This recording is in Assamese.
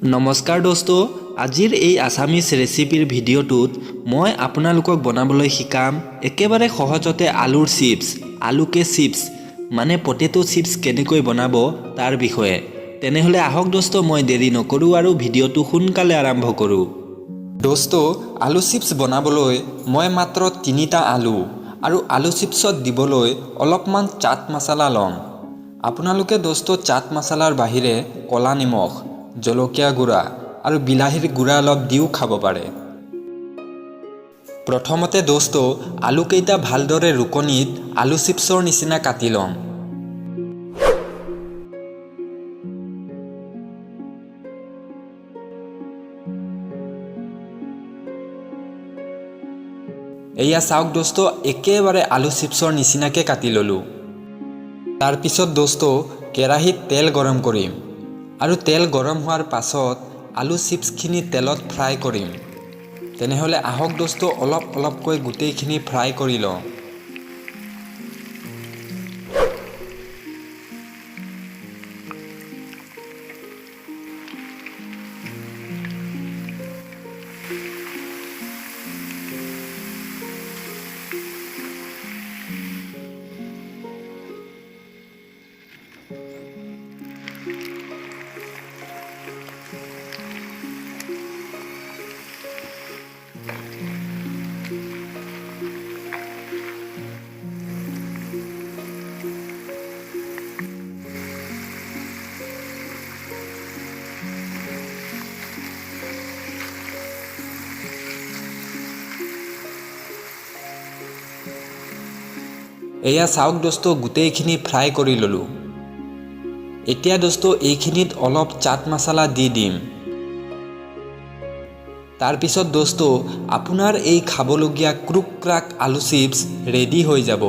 নমস্কাৰ দোস্ত, আজিৰ এই আছামিজ ৰেচিপিৰ ভিডিঅ'টোত মই আপোনালোকক বনাবলৈ শিকাম একেবাৰে সহজতে আলুৰ চিপছ, আলুকে চিপছ মানে পটেটো চিপছ কেনেকৈ বনাব তাৰ বিষয়ে। তেনেহ'লে আহক দোস্ত, মই দেৰি নকৰোঁ আৰু ভিডিঅ'টো সোনকালে আৰম্ভ কৰোঁ। দোস্ত, আলু চিপছ বনাবলৈ মই মাত্ৰ তিনিটা আলু আৰু আলু চিপছত দিবলৈ অলপমান চাট মছলা ল'ম। আপোনালোকে দোস্ত, চাট মছলাৰ বাহিৰে ক'লা নিমখ, জলকীয়া গুড়া আৰু বিলাহীৰ গুড়া অলপ দিও খাব পাৰে। প্ৰথমতে দোস্ত, আলুকেইটা ভালদৰে ৰুকনিত আলু চিপছৰ নিচিনা কাটি ল'ম। এয়া চাওক দোস্ত, একেবাৰে আলু চিপছৰ নিচিনাকৈ কাটি ল'লোঁ। তাৰপিছত দোস্ত, কেৰাহীত তেল গৰম কৰিম আৰু তেল গৰম হোৱাৰ পাছত আলু চিপছখিনি তেলত ফ্ৰাই কৰিম। তেনেহ'লে আহক দোস্ত, অলপ অলপকৈ গোটেইখিনি ফ্ৰাই কৰি লওঁ। এয়া চাওক দোস্ত, গোটেইখিনি ফ্ৰাই কৰি ল'লোঁ। এতিয়া দোস্ত, এইখিনিত অলপ চাট মছলা দি দিম। তাৰপিছত দোস্ত, আপোনাৰ এই খাবলগীয়া ক্ৰুক ক্ৰাক আলু চিপছ ৰেডি হৈ যাব।